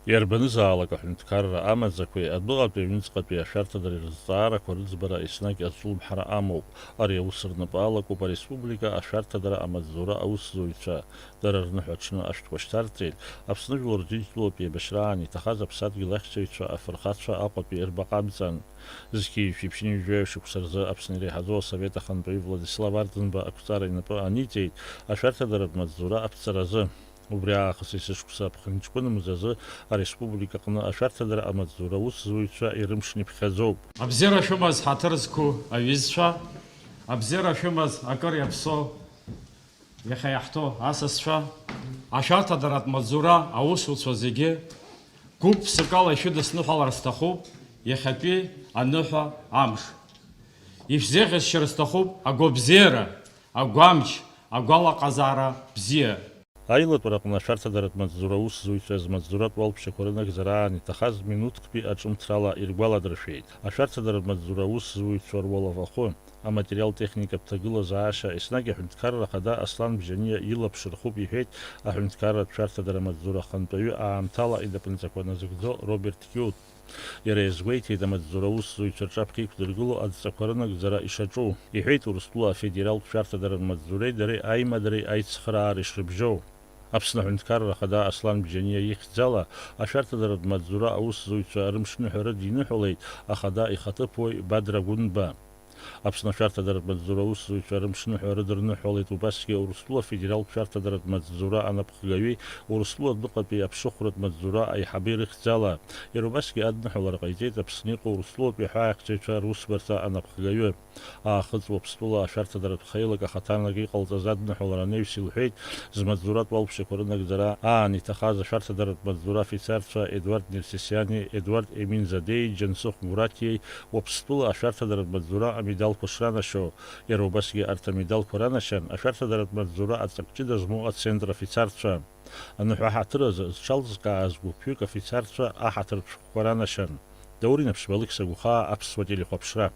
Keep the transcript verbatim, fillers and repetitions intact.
Иарбанызаалак аҳәынҭқарра амаӡақәеи адәныҟатәи аҩныҵҟатәи ашәарҭадара ирызҵаарақәа рыӡбара еснагь ацәылымҳара амоуп. Ари аус рнапы алакуп ареспублика ашәарҭадара амаҵзура аусзуҩцәа. Дара рныҳәа аҽны ашәҭқәа шьҭарҵеит Аԥсны жәлар Џьынџьтәылатә еибашьраан иҭахаз аԥсадгьыл ахьчаҩцәа, афырхацәа, Аҟәатәи рбаҟа амҵан. Зқьи жәшәи ԥшьынҩажәи жәаҩа шықәса рзы Аԥсны иреиҳаӡоу асовет ахантәаҩы Владислав Арӡынба ақәҵара инапы аниҵеит ашәарҭадаратә маҵзура аԥҵаразы. Убри аахыс есышықәса аԥхынҷкәын мзазы ареспублика аҟны ашәарҭадара амаҵзура аусзуҩцәа ирымшны иԥхьаӡоуп. Абзиара шәымаз, ҳаҭыр зқәу аҩызцәа, абзиара шәымаз, акыр иаԥсоу иахьа иаҳҭо асасцәа, ашәарҭадаратә маҵзура аусуцәа зегьы, гәык-ԥсыкала ишәыдысныҳәалар сҭахуп иахьатәи аныҳәа амш. Ишәзеӷьасшьар сҭахуп агәабзиара, агәамч, агәалаҟазаара бзиа. Аилатәара аҟны ашәарҭадаратә маҵзура аусзуҩцәа змаҵзуратә уалԥшьақәа рынагӡара аан иҭахаз минуҭктәи аҿымҭрала иргәаладыршәеит. Ашәарҭадаратә маҵзура аусзуҩцәа руалафахәы, аматериал-техникатә ҭагылазаашьа, еснагь аҳәынҭқарра ахада Аслан Бжьаниа илаԥш рхуп, иҳәеит аҳәынҭқарратә шәарҭадара амаҵзура ахантәаҩы аамҭала инапынҵақәа назыгӡо Роберт Киут. Иара иазгәеиҭеит, амаҵзура аусзуҩцәа рҿаԥхьа иқәдыргыло адҵақәа рынагӡара ишаҿу. Иҳәеит Урыстәыла афедералтә шәарҭадаратә маҵзуреи дареи аимадареи аицхыраара ишрыбжьоу. Аԥсны аҳәынҭқарра ахада Аслан Бжьаниа ихьӡала ашәарҭадаратә маҵзура аусзуҩцәа рымшныҳәа рыдиныҳәалеит ахада ихаҭыԥуаҩ Бадра Гәынба. Аԥсны ашәарҭадаратә маҵзура аусзуҩцәа рымшныҳәа рыдырныҳәалеит убасгьы Урыстәыла афедералтә шәарҭадаратә маҵзура анапхгаҩи Урыстәыла адәныҟатәи аԥшыхәратә маҵзура аиҳаби рыхьӡала. Иара убасгьы адныҳәалара ҟаиҵеит Аԥсны иҟоу Урыстәылатәи аҳәаақәҵаҩцәа русбарҭа анапхгаҩы. Аахыҵ Уаԥстәыла ашәарҭадаратә хеилак ахаҭарнак иҟалҵаз адныҳәалара анаҩс илҳәеит, змаҵзуратә уалԥшьақәа рынагӡара аан иҭахаз ашәарҭадаратә маҵзура афицарцәа Едуард Нерсесиани, Едуард Еминзадеи, Џьансыхә Мураҭиеи Уаԥстәыла ашәарҭадаратә маҵзура амедалқәа шранашьо, иара убасгьы арҭ амедалқәа ранашьан ашәарҭадаратә маҵзура аҵак ҷыда змоу ацентр афицарцәа. Аныҳәа ҳаҭыр азы зҽалзкааз гәыԥҩык афицарцәа аҳаҭыртә шәҟәқәа ранашьан. Даур Инаԥшьба, Алықьса Гәыхаа, Аԥсуа телехәаԥшра.